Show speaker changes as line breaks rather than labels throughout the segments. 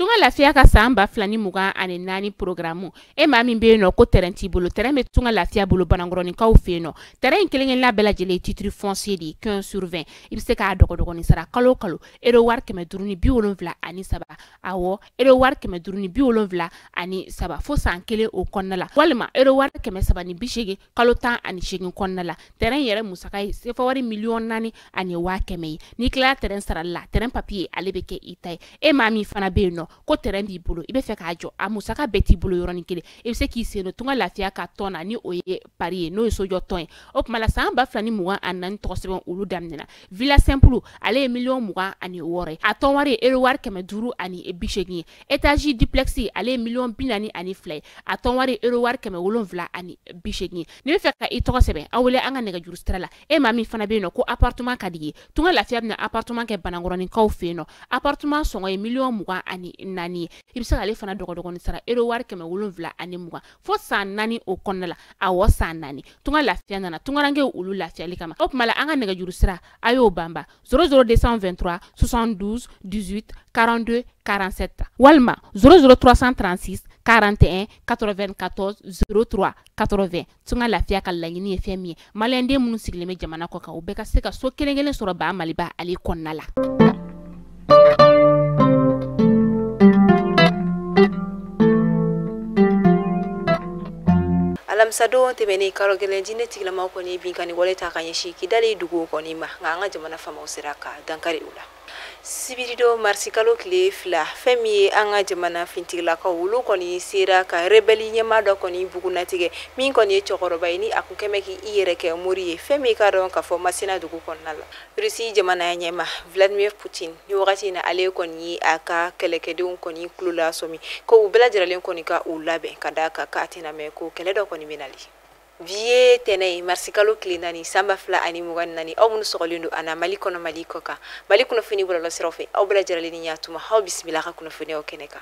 Tunga Lafiya ka san 2024 programme e maa min bɛ yen nɔ ko terrain t'i bolo, terrain bɛ Tunga Lafiya bolo Banankɔrɔninkaw fɛ yen nɔ. Terrain in kelen-kelenna bɛɛ lajɛlen ye titre foncier de ye 15 sur 20. I bɛ se k'a dɔgɔdɔgɔnin sara kalo o kalo euro wari 573, awɔ euro wari 573 fo san kelen o kɔnɔna la, walima euro wari 380 kalo 18 kɔnɔna la. Terrain yɛrɛ musaka ye sefa wari 4,1 million ye. N'i tilala terrain sarali la, terrain papier ale bɛ kɛ i ta ye. E maa min fana bɛ yen nɔ ko terrain b'i bolo, i bɛ fɛ k'a jɔ, a musaka bɛɛ t'i bolo yɔrɔnin kelen, i bɛ se k'i sen don Tunga Lafiya ka tɔn na ni o ye pari ye, n'o ye sojɔ tɔn ye. O tuma la san 2024 tɔgɔ sɛbɛn olu daminɛna. Villa simple ale ye 26 million ye, a tɔn wari ye euro wari 580 ye. Étage duplex ale ye 42 million ye, a tɔn wari ye euro wari 780 ye. N'i bɛ fɛ ka i tɔgɔ sɛbɛn, aw wele an ka nɛgɛjuru sira la. E maa min fana bɛ yen nɔ ko appartement ka di i ye, Tunga Lafiya bɛna appartement kɛ Banankɔrɔninkaw fɛ yen nɔ. Appartement sɔngɔ ye 24 million ye. I bɛ se k'ale fana dɔgɔdɔgɔnin sara euro wari 720 fo san 4 o kɔnɔna la, awɔ san 4. Tunga Lafiya nana tungarankew olu lafiyali kama. O tuma la an ka nɛgɛjuru sira a y'o banba 00 223 72 18 42 47 walima 00 336 41 94 03 80. Tunga Lafiya ka laɲini ye fɛn min ye, maliyɛnden minnu sigilen bɛ jamana kɔ kan, u bɛɛ ka se ka so kelen kelen sɔrɔ ba Maliba ale kɔnɔna la.
Alamisadon tɛmɛnen karo gɛlɛn diinɛ tigilamaw kɔni binkanni wale ta ka ɲɛsin Kidali dugu kɔni ma, nka an ka jamana faamaw sera ka dankari u la. Sibiridon marisikalo tile 2, fɛn min ye an ka jamana fintigilakaw olu kɔni sera ka rebelle ɲɛmaa dɔ kɔni bugunnatigɛ, min kɔni ye cɛkɔrɔba ye ni a kun kɛmɛ k'i yɛrɛ kɛ mori ye, fɛn min k'a dɔn k'a fɔ Masina dugu kɔnɔna la. Rusi jamana ɲɛma Vladimir Putin ni wagati in na, ale kɔni ye a ka kɛlɛkɛdenw kɔni tulo lasɔmi ko u bɛɛ lajɛlen kɔni ka u labɛn ka d'a kan k'a tɛna mɛn ko kɛlɛ dɔ kɔni bɛ nali. Bi ye tɛnɛ ye, marisikalo tile 4 san 2024. Aw minnu sɔgɔlen don a na Mali kɔnɔ, Mali kɔ kan, Mali kunnafoni bɔlɔlɔsiraw fɛ, aw bɛɛ lajɛlen ni ɲatuma, aw bisimila ka kunnafoniyaw kɛnɛ kan.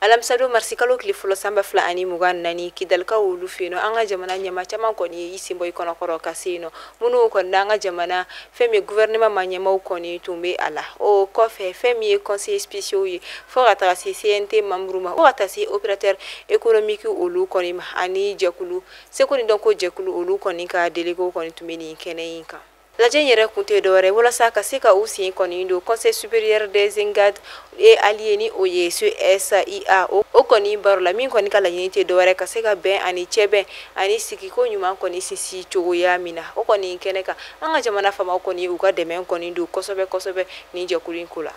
Alamisadon marisikalo tile 1 san 2024, Kidalikaw olu fɛ yen nɔ, an ka jamana ɲɛmaa caman kɔni ye i sen bɔ i kɔnɔkɔrɔ ka se yen nɔ, minnu kɔni n'an ka jamana fɛn min gouvernement ma ɲɛmaaw kɔni tun bɛ a la. O kɔfɛ fɛn min ye conseillers spéciaux ye, fo ka taga se CNT membre ma, fo ka taa se opérateur économique olu kɔni ma, ani jɛkulu seko ni dɔnko jɛkulu olu kɔni ka délégués kɔni tun bɛ nin kɛnɛ in kan. Lajɛ in yɛrɛ kun tɛ dɔwɛrɛ walasa ka se ka u sen kɔni don Conseil supérieur des Imgad et alliés ni o ye CSIA o kɔni baro la, min kɔni ka laɲini tɛ dɔwɛrɛ ka se ka bɛn ani cɛbɛn ani sigiko ɲuman kɔni sinsin cogoya min na. O kɔni kɛnɛ kan, an ka jamana faamaw kɔni u ka dɛmɛ kɔni don kosɛbɛ kosɛbɛ nin jɛkulu in ko la.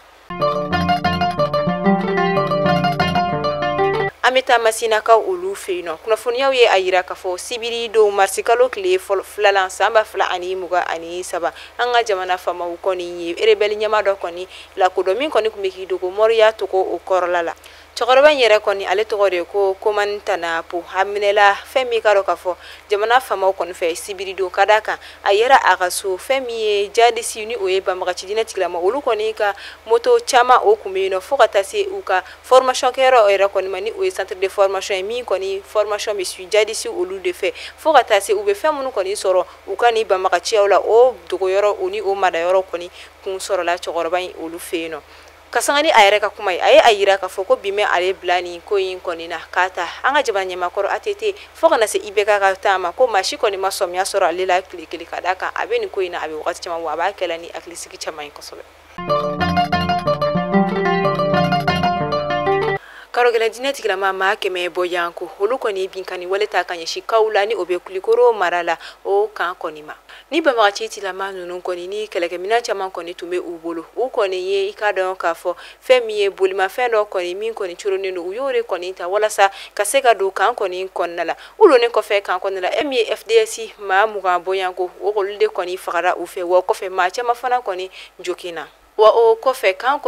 An bɛ taa Masinakaw olu fɛ yen nɔ. Kunnafoniyaw ye a yira k'a fɔ sibiri don marisikalo tile 2 san 2023, an ka jamana faamaw kɔni ye rebelle ɲɛmaa dɔ kɔni lakodɔn, min kɔni tun bɛ k'i dogo moriya tɔgɔ o kɔrɔla la. Cɛkɔrɔba in yɛrɛ kɔni ale tɔgɔ de ko Komani Tanapo. A minɛla fɛn min ka dɔn k'a fɔ jamana faamaw kɔni fɛ sibiri don, ka d'a kan a yɛrɛ a ka so, fɛn min ye jadisi ni o ye banbagaci diinɛ tigilama olu kɔni ka moto caman o kun bɛ yen nɔ, fo ka taa se u ka formation kɛyɔrɔ yɛrɛ kɔni ma, ni o ye centre de formation ye, min kɔni formation bɛ su jadisi olu de fɛ, fo ka taa se u bɛ fɛn minnu kɔni sɔrɔ u ka nin banbagaciyaw la, o dogoyɔrɔ o ni o madayɔrɔ kɔni kun sɔrɔla cɛkɔrɔba in olu fɛ yen nɔ. Ka sanga ni a yɛrɛ ka kuma ye, a ye a yira k'a fɔ ko bi bɛ ale bila nin ko in kɔni na, k'a ta an ka jamana ɲɛmaakɔrɔ ATT fo kana se IBK ka taa ma, ko maa si kɔni ma sɔmiya sɔrɔ ale la tile kelen, ka d'a kan a bɛ nin ko in na a bɛ wagati caman bɔ, a b'a kɛla ni hakilisigi caman ye kosɛbɛ. Karo gɛlɛn diinɛ tigilama maa 100 bɔ yanko olu kɔni binkanni wale ta ka ɲɛsin Kaw la ni o bɛ Kulikoro mara la o kan kɔni ma. Ni banbagaci tigilama ninnu kɔni ni kɛlɛkɛminɛn caman kɔni tun bɛ u bolo, u kɔni ye i k'a dɔn k'a fɔ fɛn min ye bolimafɛn dɔ kɔni min kɔni coronnen don, u y'o de kɔni ta walasa ka se ka don kan kɔni kɔnɔna la. U donnen kɔfɛ kan kɔnɔna la, e min ye FDS maa 20 bɔyanko o olu de kɔni fagara u fɛ, wa kɔfɛ maa caman fana kɔni joginna, wa o kɔfɛ kan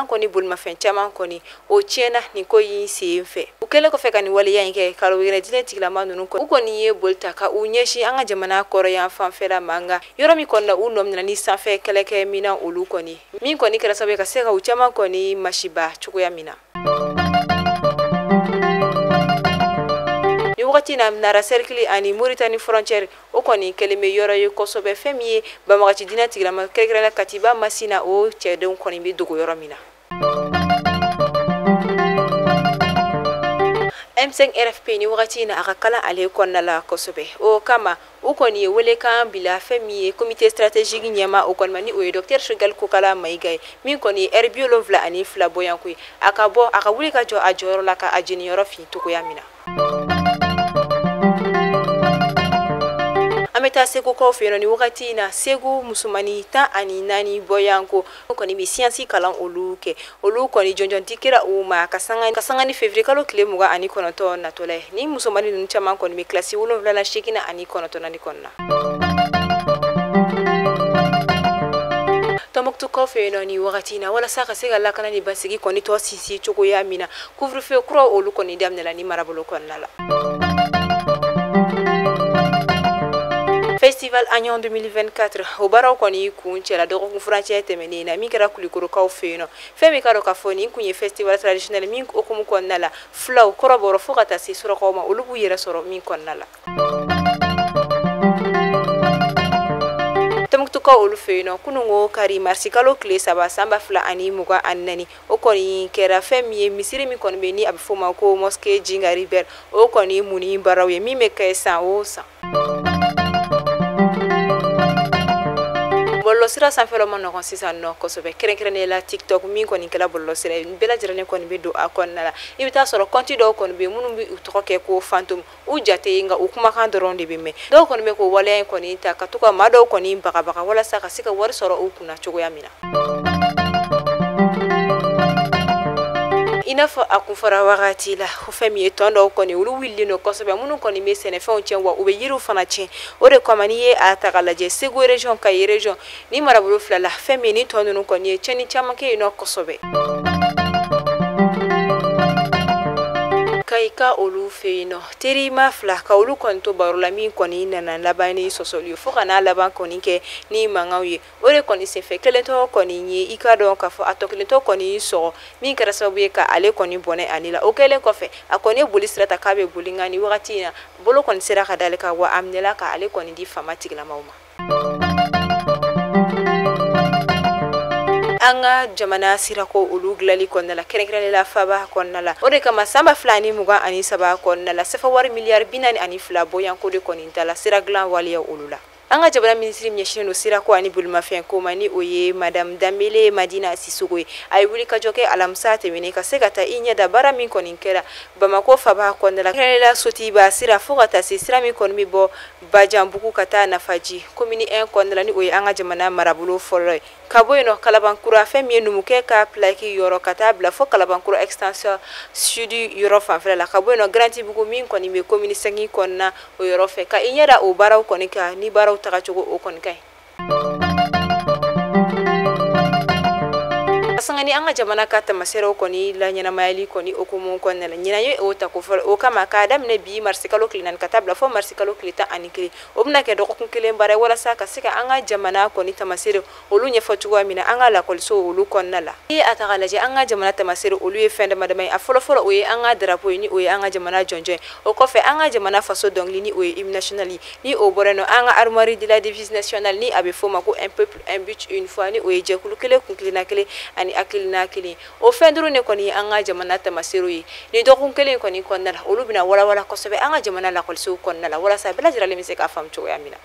kɔni bolimafɛn caman kɔni o tiɲɛna nin ko in sen fɛ. U kɛlen kɔfɛ ka nin waleya in kɛ, kalo wɛrɛ diinɛ tigilama ninnu kɔni u kɔni ye boli ta ka u ɲɛsin an ka jamana kɔrɔyan fanfɛla ma, nka yɔrɔ min kɔni na u nɔ minɛ ni sanfɛ kɛlɛkɛminɛn olu kɔni, min kɔni kɛra sababu ye ka se ka u caman kɔni masiba cogoya min na. Ni wagati na Nara cercle ani Mauritanie frontière o kɔni kɛlen bɛ yɔrɔ ye kosɛbɛ, fɛn min ye banbagaci diinɛ tigilama kɛrɛnkɛrɛnnenya Katiba Masina o cɛdenw kɔni bɛ dogo yɔrɔ min na. M5 RFP ni wagati na a ka kalan ale kɔnɔna la kosɛbɛ, o kama u kɔni ye welekan bila fɛn min ye comité stratégique ɲɛma o kɔni ma, ni o ye docteur Choguel Kokalla Maïga ye, min kɔni ye heure 72 bɔyanko ye, a ka bɔ a ka wuli ka jɔ a jɔyɔrɔ la ka a jeniyɔrɔ fin cogoya min na. An bɛ taa Segukaw fɛ yen nɔ ni wagati in na, Segu musomannin 14 bɔyanko o kɔni bɛ siyansi kalan olu kɛ, olu kɔni jɔnjɔn di kɛra u ma ka sanga ni février kalo tile 29 natɔla ye. Ni musomannin ninnu caman kɔni bɛ kilasi 7 la 8 ani 9 ni kɔnɔna. Tɔnbukutukaw fɛ yen nɔ ni wagati in na, walasa ka se ka lakana ni basigi kɔni tɔ sinsin cogoya min na, couvre-feu kura olu kɔni daminɛla ni marabolo kɔnɔna la. Festival Agnon 2024 o baaraw kɔni kun cɛla dɔgɔkun furancɛ tɛmɛnen na, min kɛra Kulikorokaw fɛ yen nɔ. Fɛn min ka dɔn k'a fɔ nin kun ye festival traditionnel min hukumu kɔnɔna la, fulaw kɔrɔbɔrɔ fo ka taa se surakaw ma, olu b'u yɛrɛ sɔrɔ min kɔnɔna la. Tɔnbukutukaw olu fɛ yen nɔ, kununko kari marisi kalo tile 3 san 2024, o kɔni kɛra fɛn min ye misiri min kɔni bɛ ni a bɛ f'o ma ko mosquée Jingari Bɛr, o kɔni munni baaraw ye min bɛ kɛ san o san. Bɔlɔlɔsira sanfɛlaw ma nɔgɔn sisan nɔ kosɛbɛ, kɛrɛnkɛrɛnnenya la TikTok min kɔni kɛra bɔlɔlɔsira ye, bɛɛ lajɛlen kɔni bɛ don a kɔnɔna la. I bɛ taa sɔrɔ compte dɔw kɔni bɛ yen minnu bɛ u tɔgɔ kɛ ko fantôme, u jate nka u kumakan dɔrɔn de bɛ mɛn. Dɔw kɔni bɛ k'o waleya in kɔni ta ka to ka maa dɔw kɔni bagabaga walasa ka se ka wari sɔrɔ u kunna cogoya min na. I n'a fɔ a kun fɔra wagati la, o fɛn min ye tɔn dɔw kɔni olu wulilen don kosɛbɛ, minnu kɔni bɛ sɛnɛfɛnw tiɲɛ wa u bɛ yiriw fana tiɲɛ. O de kama n'i ye a ta k'a lajɛ Segu région, Kayi région ni marabolo fila la, fɛn min ni tɔn ninnu kɔni ye tiɲɛni caman kɛ yen nɔ kosɛbɛ. Kayika olu fɛ yen nɔ, terima fila ka olu kɔni to baro la min kɔni nana laban ni sɔsɔli ye fo ka n'a laban kɔni kɛ ni mankanw ye. O de kɔni senfɛ kelentɔ kɔni ye i ka dɔn k'a fɔ a tɔ kelentɔ kɔni sɔgɔ min kɛra sababu ye ka ale kɔni bɔnɛ ani la. O kɛlen kɔfɛ a kɔni ye boli sira ta k'a bɛ boli, nka ni wagati in na bolo kɔni sera ka d'ale kan wa a minɛla ka ale kɔni di faama tigilamaw ma. An ka jamana sirako olu dilanli kɔnɔna la, kɛrɛnkɛrɛnnenya la faba kɔnɔna la. O de kama san 2023 kɔnɔna la, sefa wari miliyari 42 bɔyanko de kɔni ta la sira dilan waleya olu la. An ka jamana minisiri ɲɛsinnen don sirako ani bolimafɛn ko ma, ni o ye madame Danbele Madina Sisoko ye, a ye wulikajɔ kɛ alamisa tɛmɛnen ka se ka taa i ɲɛ da baara min kɔni kɛra Bamakɔ faba kɔnɔna la, kɛrɛnkɛrɛnnenya la Sotiba sira fo ka taa se sira min kɔni bɛ bɔ Bajanbugu ka taa Nafaji commune 1 kɔnɔna la, ni o ye an ka jamana marabolo fɔlɔ ye. Ka bɔ yen nɔ Kalabankura, fɛn min ye numukɛ ka plaque yɔrɔ ka taa bila fo Kalabankura extension sud yɔrɔ fanfɛla la, ka bɔ yen nɔ Garantibugu min kɔni bɛ commune 5 kɔnɔna o yɔrɔ fɛ, ka i ɲɛ da o baaraw kɔni kan ni baaraw tagacogo o kɔni ka ɲi. Sanga ni an ka jamana ka tamaserew kɔni la ɲɛnamayali kɔni hukumu kɔnɔna la, ɲinan ye o ta ko fɔlɔ. O kama k'a daminɛ bi marisi kalo tile 4 ka taa bila fo marisi kalo tile 11, o bɛna kɛ dɔgɔkun kelen baara ye walasa ka se ka an ka jamana kɔni tamaserew olu ɲɛfɔ cogoya min na an ka lakɔliso olu kɔnɔna la. N'i ye a ta k'a lajɛ an ka jamana tamasere olu ye fɛn dama dama ye. A fɔlɔfɔlɔ o ye an ka drapeau ye, ni o ye an ka jamana jɔnjɔn ye. O kɔfɛ an ka jamana faso dɔnkili, ni o ye hymne national ye. Ni o bɔra yen nɔ, an ka armoirie de la devise nationale, ni a bɛ f'o ma ko un peuple un but une foi, ni o ye jɛkulu kelen kun kelenna kelen ani hakilina kelen. O fɛn duuru de kɔni ye an ka jamana tamaserew ye. Ni dɔgɔkun kelen kɔni kɔnɔna la, olu bɛna walawala kosɛbɛ an ka jamana lakɔlisow kɔnɔna la walasa bɛɛ lajɛlen bɛ se k'a faamu cogoya min na.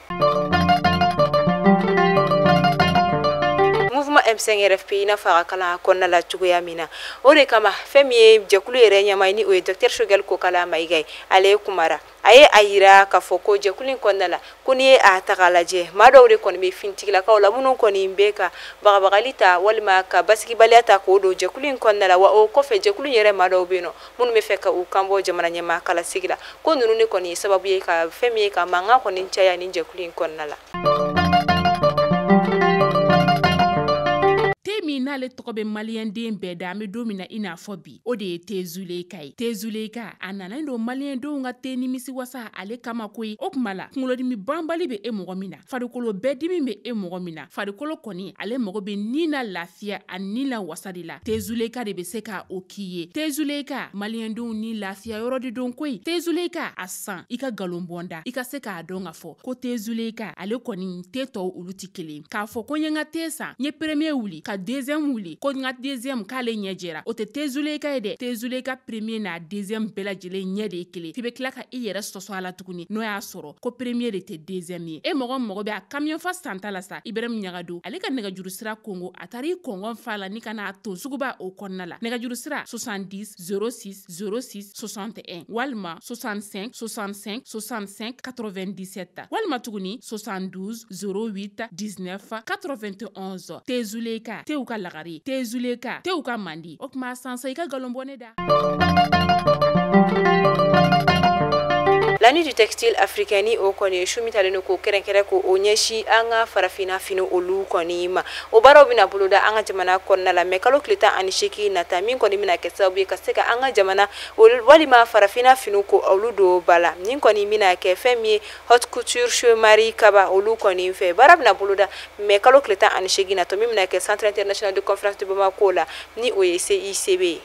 Mouvement M5 RFP i n'a fɔ a ka kalan kɔnɔna la cogoya min na, o de kama fɛn min ye jɛkulu yɛrɛ ɲɛmaa ye, ni o ye docteur Choguel Kokalla Maïga ye, ale kumara. A ye a yira k'a fɔ ko jɛkulu in kɔnɔna la, ko n'i ye a ta k'a lajɛ, maa dɔw de kɔni bɛ finitigilakaw la minnu kɔni bɛ ka bagabagali ta walima ka basigibaliya ta k'o don jɛkulu in kɔnɔna la, wa o kɔfɛ jɛkulu in yɛrɛ maa dɔw bɛ yen nɔ minnu bɛ fɛ ka u kan bɔ jamana ɲɛmaa kalasigi la, ko ninnu de kɔni ye sababu ye ka fɛn min ye ka mankan kɔni caya ni jɛkulu in kɔnɔna la.
Te min n'ale tɔgɔ bɛ maliyɛnden bɛɛ da, an bɛ don min na i n'a fɔ bi, o de ye te Zuleyika ye. Te Zuleyika a nana don maliyɛndenw ka te nimisi wasa ale kama koyi. O tuma la kunkolodimi banbali bɛ e mɔgɔ min na, farikolo bɛɛ dimi bɛ e mɔgɔ min na, farikolo kɔni ale mago bɛ ni na lafiya a ni la wasa de la, te Zuleyika de bɛ se ka o k'i ye. Te Zuleyika maliyɛndenw ni lafiya yɔrɔ de don koyi. Te Zuleyika a san i ka nkalon bɔnda, i ka se k'a dɔn k'a fɔ ko te Zuleyika ale kɔni te tɔw olu tɛ kelen. K'a fɔ ko n ye n ka te san, n ye premier wuli ka deuxième wuli, ko n ka deuxième k'ale ɲɛ jɛra, o tɛ te Zuleyika ye dɛ. Te Zuleyika premier n'a deuxième bɛɛ lajɛlen ɲɛ de ye kelen. F'i bɛ tila ka i yɛrɛ sɔsɔ a la tuguni n'o y'a sɔrɔ ko premier de tɛ deuxième ye. E mɔgɔ mago bɛ a camion fa santa la sa, Ibrahim Ɲagado ale ka nɛgɛjuru sira kongo, a taara i kɔngɔn fa la ni ka n'a ton suguba o kɔnɔna la. Nɛgɛjuru sira 70 06 06 61 walima 65 65 65 97 walima tuguni 72 08 19 91. Te Zuleyika tew ka lagare, te Zuleyika tew ka mandi. O tuma sansa i ka nkalon bɔ ne da.
La nuit du textile africain ni o kɔni su min talen ko kɛrɛnkɛrɛn ko o ɲɛsin an ka farafinna fini olu kɔni ma, o baaraw bɛna boloda an ka jamana kɔnɔna la mɛ kalo tile 18 nata, min kɔni bɛna kɛ sababu ye ka se ka an ka jamana walima farafinna fini ko olu don ba la. Nin kɔni bɛna kɛ fɛn min ye haute couture chez Marie Kaba olu kɔni fɛ, baara bɛna boloda mɛ kalo tile 18 natɔ, min bɛna kɛ centre international de conférence de Bamako la ni o ye CICB ye.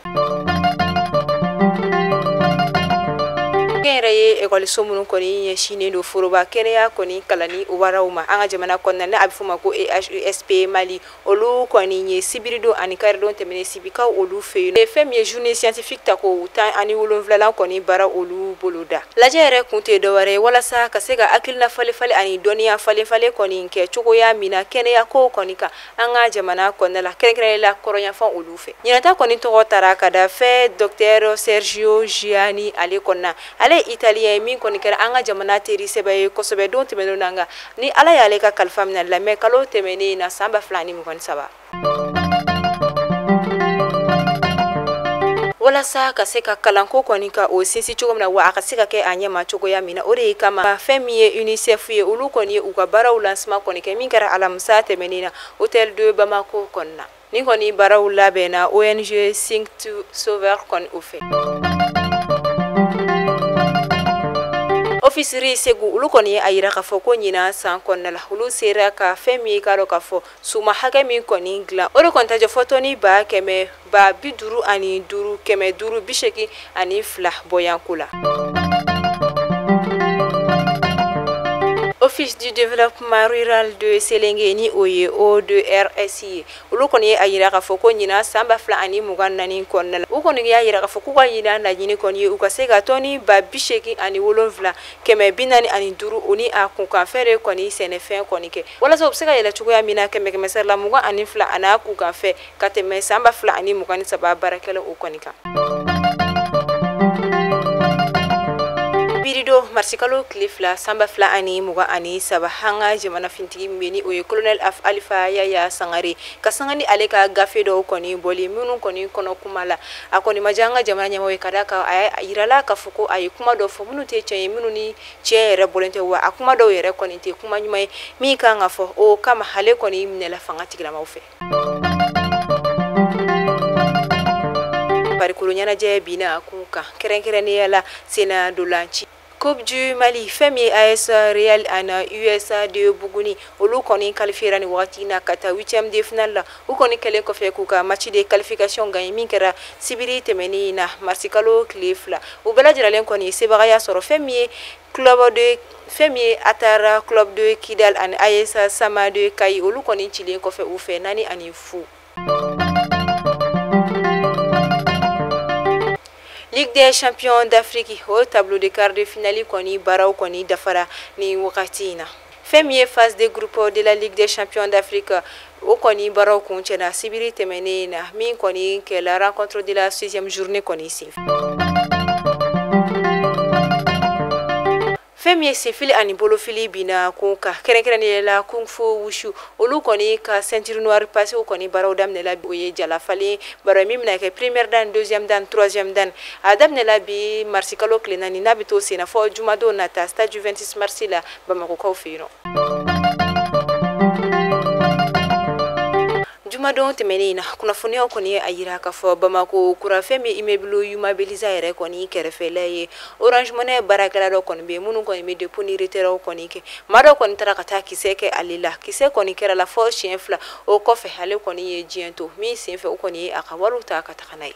Yɛrɛ ye ekɔliso minnu kɔni ɲɛsinnen don foroba kɛnɛya kɔni kalanni waraw ma an ka jamana kɔnɔna na, a bɛ f'o ma ko EHESP Mali, olu kɔni ye sibiridon ani karidon tɛmɛnen sibikaw olu fɛ yen. Fɛn min ye journée scientifique ta ko 17nan kɔni baara olu boloda. Lajɛ yɛrɛ kun tɛ dɔwɛrɛ ye walasa ka se ka hakilina falen-falen ani dɔnniya falen-falen kɔni kɛ cogoya min na kɛnɛya kow kɔni kan an ka jamana kɔnɔna la, kɛrɛnkɛrɛnnenya la kɔrɔnyanfan olu fɛ. Ɲinata kɔni tɔgɔ tara ka da fɛ docteur Sergio Gianni ale kɔnɔna, ale italien min kɔni kɛra an ka jamana teri sɛbɛ ye kosɛbɛ don tɛmɛnenw na, nka ni Ala y'ale ka kalifa minɛ la mɛ kalo tɛmɛnen na san 2023. Walasa ka se ka kalanko kɔni ka o sinsin cogo min na, wa a ka se ka kɛ a ɲɛma cogoya min na, o de ye kama fɛn min ye UNICEF ye, olu kɔni ye u ka baaraw lancement kɔni kɛ min kɛra alamisa tɛmɛnen na hôtel de Bamako kɔnɔna. Nin kɔni baaraw labɛnna ONG Sing to Sauveur kɔni o fɛ. Ofisiri Segu olu kɔni a yira k'a fɔ ko ɲinan san kɔnɔna la olu sera ka fɛn min k'a dɔn k'a fɔ suma hakɛ min kɔni dilan, o de kɔni ta jɔ fɔ tɔni 155 582 bɔyanko la. Office du développement rural de Sélingué ni o ye O2RS ye, olu kɔni ye a yira k'a fɔ ko ɲinan san 2024 kɔnɔna la, u kɔni y'a yira k'a fɔ k'u ka ɲinan laɲini kɔni ye u ka se ka tɔni 87 445 o ni a kunkanfɛn de kɔni sɛnɛfɛn kɔni kɛ, walasa u bɛ se ka yɛlɛ cogoya min na 100 la 22 a n'a kunkanfɛn ka tɛmɛ san 2023 baarakɛlaw o kɔni kan. Birido marisikalo tile 2 san 2023 an ka jamana fintigi min bɛ ni o ye colonel Alifa Yaya Sangare ka sanga ni ale ka gafe dɔw kɔni bɔli minnu kɔni kɔnɔ kuma la, a kɔni ma diya an ka jamana ɲɛmɔgɔ ye ka d'a kan a yirala k'a fɔ ko a ye kuma dɔ fɔ minnu tɛ tiɲɛ ye, minnu ni tiɲɛ yɛrɛ bɔlen tɛ, wa a kuma dɔw yɛrɛ kɔni tɛ kuma ɲuman ye min kan ka fɔ, o kama ale kɔni minɛla fanga tigilamaw fɛ. Farikolo ɲɛnajɛ binna kun kan kɛrɛnkɛrɛnnenya la senna dolanci Coupe du Mali, fɛn min ye AS Real ani USA de Buguni olu kɔni qualifiera ni wagati na ka taa 8e de finale la. U kɔni kɛlen kɔfɛ k'u ka match de qualification gagné min kɛra sibiri tɛmɛnen na marisikalo tile 2, u bɛɛ lajɛlen kɔni sebagaya sɔrɔ fɛn min ye club de fɛn min ye Atara club de Kidal ani AS Sama de Kayi olu kɔni cilen kɔfɛ u fɛ 4-0. Ligue des champions d'Afrique au tableau de quart de finale kɔni baaraw kɔni dafara ni wagati in na. Fɛn min ye phase de groupe de la Ligue des champions d'Afrique o kɔni baaraw kuncɛna sibiri tɛmɛnen na min kɔni kɛla rencontre de la 6e journée kɔni senfɛ. Fɛn min ye senfili ani bolofili binna kun kan kɛrɛnkɛrɛnnenya la kung fu wushu olu kɔni ka ceinture noire passé kɔni baaraw daminɛla o ye jalafalen baara min bɛna kɛ première dan, deuxième dan, troisième dan, a daminɛla bi marisikalo tile 4 n'a bɛ to senna fɔ jumadon nata stade du 26 mars la Bamakɔkaw fɛ yen nɔ. Jumadon tɛmɛnen in na, kunnafoniyaw kɔni ye a yira k'a fɔ Bamakɔ kura fɛn min immeuble Yumabiliza yɛrɛ kɔni kɛrɛfɛla ye, Orange Money baarakɛla dɔ kɔni bɛ minnu kɔni bɛ dépôt ni retrait kɔni kɛ. Maa dɔ kɔni taara ka taa kisɛ kɛ ale la, kisɛ kɔni kɛra la fɔ siɲɛ 2. O kɔfɛ ale kɔni ye diɲɛ to min senfɛ, o kɔni ye a ka wariw ta ka taga n'a ye.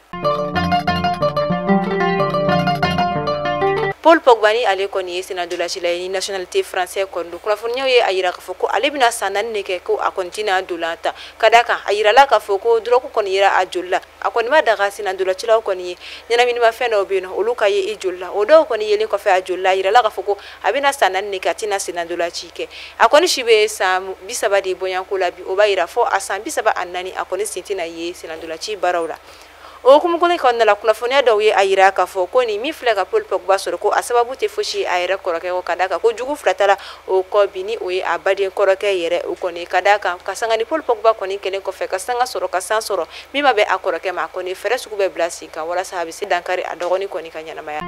Paul Pogba ni ale kɔni ye senadolacila ye ni nationalité français kɔni don. Kunnafoniyaw ye a yira k'a fɔ ko ale bɛna san 4 de kɛ ko a kɔni tɛna dolan ta, ka d'a kan a yirala k'a fɔ ko drogue kɔni yera a joli la. A kɔni ma daga senadolacilaw kɔni ye ɲɛnaminimafɛn dɔw bɛ yen nɔ, olu ka ye i joli la. O dɔw kɔni yelen kɔfɛ a joli la, a yirala k'a fɔ ko a bɛna san 4 de kɛ, a tɛna senadolaci kɛ. A kɔni si bɛ san 30 de bɔɲɔgɔnko la bi, o b'a yira fɔ a san 34 a kɔni sen tɛna ye senadolaci baaraw la. O hukumu kelen kɔnɔna la, kunnafoniya dɔw ye a yira k'a fɔ ko nin min filɛ ka Paul Pogba sɔrɔ, ko a sababu tɛ fosi ye a yɛrɛ kɔrɔkɛ kɔ, ka d'a kan ko jugu fila taara o kɔ bi ni o ye a baden kɔrɔkɛ yɛrɛ o kɔni, ka d'a kan ka sanga ni Paul Pogba kɔni kɛlen kɔfɛ ka sanga sɔrɔ ka san sɔrɔ min ma bɛn a kɔrɔkɛ ma, a kɔni fɛɛrɛ sugu bɛɛ bila sen kan walasa a bɛ se dankari a dɔgɔnin kɔni ka ɲɛnamaya.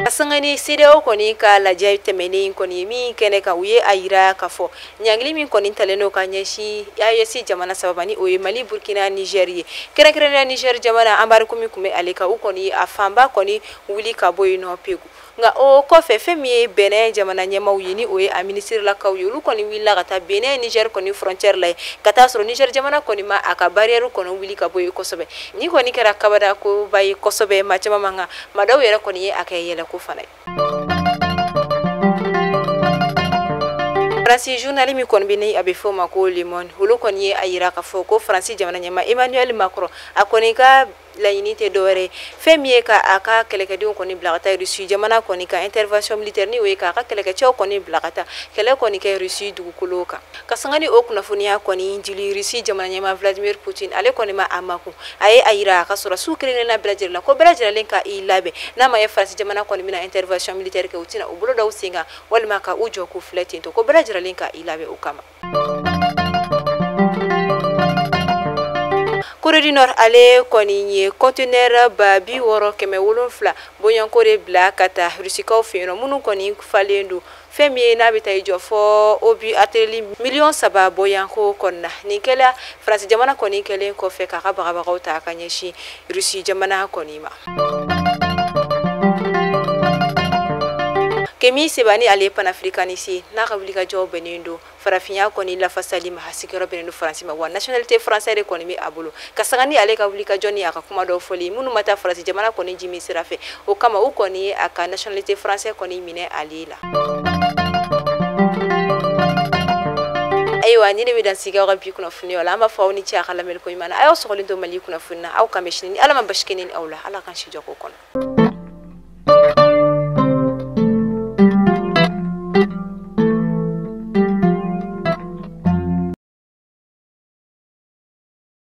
Ka sanga ni CEDEAO kɔni ka lajɛ tɛmɛnen kɔni min kɛnɛ kan, u ye a yira k'a fɔ ɲangili min kɔni talen don ka ɲɛsin AES jamana saba ni o ye Mali, Burkina, Niger ye. Kɛrɛnkɛrɛnnenya Niger jamana, embargo min tun bɛ ale kan, u kɔni a fanba kɔni wuli ka bɔ yen nɔ pewu. Nka o kɔfɛ fɛn min ye Benin jamana ɲɛmaaw ye ni o ye a minisirилakaw ye, olu kɔni wulila ka taa Benin Niger kɔni frontière la yen, ka taa sɔrɔ Niger jamana kɔni ma a ka barrière kɔni wuli ka bɔ yen kosɛbɛ. Ni kɔni kɛra kabada koba ye kosɛbɛ, maa caman man kan, maa dɔw yɛrɛ kɔni ye a kɛ yɛlɛko fana ye. Faransi journal min kɔni bɛ ni a bɛ fɔ o ma ko Le Monde, olu kɔni ye a yira k'a fɔ ko Faransi jamana ɲɛmaa Emmanuel Macron, a kɔni ka laɲini tɛ dɔwɛrɛ ye fɛn min ye ka a ka kɛlɛkɛdenw kɔni bila ka taa Russie jamana kɔni kan intervention militaire, ni o ye k'a ka kɛlɛkɛcɛw kɔni bila ka taa kɛlɛ kɔni kɛ Russie dugukolo kan. Ka sanga ni o kunnafoniya kɔni dili Russie jamana ɲɛmaa Vladimir Poutine, ale kɔni ma a makun, a ye a yira a ka sɔrɔdasiw kelen-kelenna bɛɛ lajɛlen la ko bɛɛ lajɛlen ka i labɛn, n'a ma ye Faransi jamana kɔni bɛna intervention militaire kɛ, u tɛna u bolo da u sen kan walima ka u jɔ k'u filɛ ten tɔ, ko bɛɛ lajɛlen ka i labɛn o kama. Corée du Nord ale kɔni ye conteneur 607 bɔɲɔgɔnko de bila ka taa Rusikaw fɛ yen nɔ, minnu kɔni falen don fɛn min ye n'a bɛ taa i jɔ fɔ obus artillerie 3 million bɔɲɔgɔnko kɔnɔna. Nin kɛla Faransi jamana kɔni kɛlen kɔfɛ k'a ka bagabagaw ta ka ɲɛsin Rusi jamana kɔni ma. Kemi Seba ni ale panafricaniste n'a ka wulikajɔ bɛnnen don farafinya kɔni lafasali ma, a sigiyɔrɔ bɛnnen don Faransi ma, wa nationalité française de kɔni bɛ a bolo. Ka sanga ni ale ka wulikajɔ ni a ka kuma dɔw fɔli minnu ma taa Faransi jamana kɔni jimi sira fɛ, o kama u kɔni ye a ka nationalité française kɔni minɛ ale la. Ayiwa, ni ne bɛ dan sigi aw ka bi kunnafoniyaw la, an b'a fɔ aw ni ce a ka lamɛnni ko ɲuman na. A y'aw sɔgɔlen to Mali kunnafoni na, aw kan bɛ sini ni Ala ma basi kɛ ne ni aw la. Ala k'an si jɔ ko kɔnɔ.